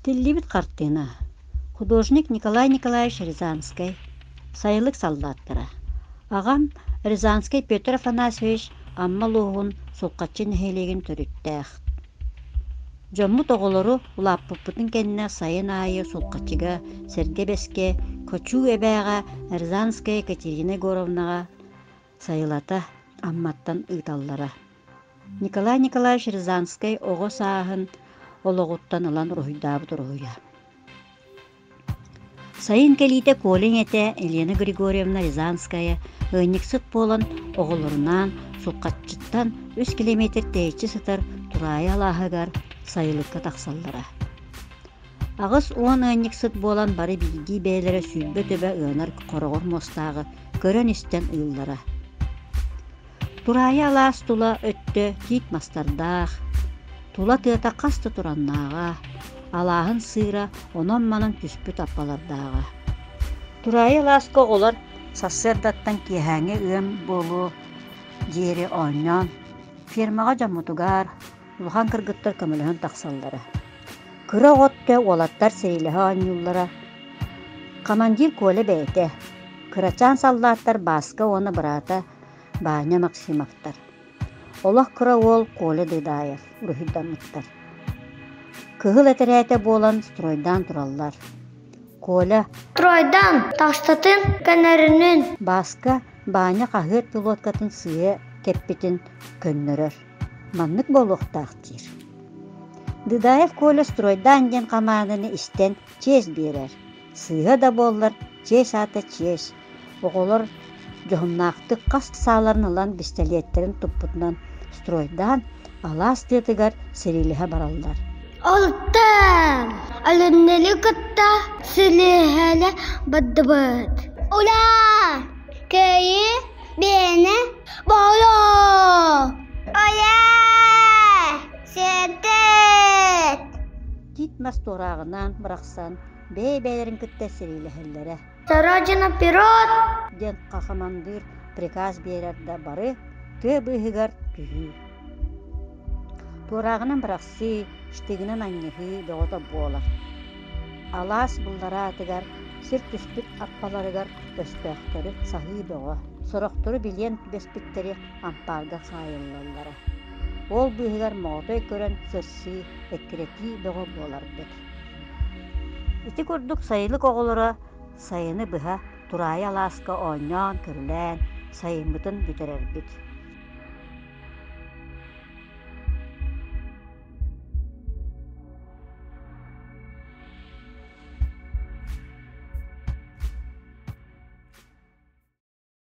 Тиллибит хартыына. Художник Николай Николаевич Рязанскай. Сайылык саллааттара. Аҕам Рязанскай Петр Афанасьевич Амма улууһун Сулҕаччы нэһилиэгин төрүттээх. Дьоммут оҕолору улааппыппытын кэннэ сайын аайы Сулҕаччыга, Сэргэ Бэскэ, Кочуу Эбээҕэ Рязанская Екатерина Егоровнаҕа сайылата Амматтан ыыталлара. Николай Николаевич Рязанскай оҕо сааһын олоҕуттан ылан уруһуйдаабыт уруһуйа. Сайын кэлиитэ Коля ийэтэ Елена Григорьевна Рязанская ыанньыксыт буолан оҕолорунаан Сулҕаччыттан үс километр тэйиччи сытар Тураайы алааһыгар сайылыкка тахсаллара. 80 ыанньыксыт буолан бары биирдии бэйэлэрэ 20 төбө ыанар хороҕор муостааҕы көрөн-истэн ыыллара. Тураайы алаас тула өттө тиит мастардаах, тула тыата хас да тураннааҕа, алааһын сыыра онон-манан түспүт аппалардааҕа. Тураайы алааска оҕолор сарсыардаттан киэһээҥҥи ыам буолуо диэри оонньоон, фермаҕа дьоммутугар улахан кыргыттар көмөлөһөн тахсаллара. Кыра оҕо өттө уолаттар сэриилэһэ оонньууллара. Командир Коля бэйэтэ, кырачаан саллааттар Бааска уонна быраата Баня Максимовтар. Олох кыра уол Коля Дыдаев уруһуйдаммыттар. Кыһыл этэрээтэ буолан стройдаан тураллар. Коля Тройдан тастатын көнөрүнүн Бааска Баня хаһыат пилоткатын сыыһа кэппитин көннөрөр. Маннык буолуохтаах диир. Дыдаев Коля стройдаан диэн хамаанданы истэн чиэс биэрэр. Сыыһа да буоллар, чиэс аата чиэс. Оҕолор дьоһуннаахтык хас сааларын ылан бистэлиэттэрин туппутунан стройдаан алаас тыатыгар сэриилэһэ бараллар. Алтан Алыннели кытта силиһэлэ бардыбыт. Ура! Кыайыы биэнэ боло! Оя! Сентет! Тиит мас туорааҕынан бырахсан бэйэ-бэйэлэрин кытта сэриилэһэллэрэ. Сородина вперед! диэн хамандыыр приказ биэрэр да бары тыа быыһыгар түһүү. Туорааҕынан бырахсыы, штыгынан анньыһыы бөҕөтө буолар. Алаас буллараатыгар сир түспүт аппаларыгар өстөөхтөрү саһыы бөҕө, сорохтору билиэн түбэспиттэри ампаарга хаайыллаллара. Ол быыһыгар моҕотой көрөн сырсыы, эккирэтии бөҕө буоларбыт. Ити курдук сайылык оҕолоро сайыны быһа Тураайы алааска оонньоон-көрүлээн сайыммытын бүтэрэрбит.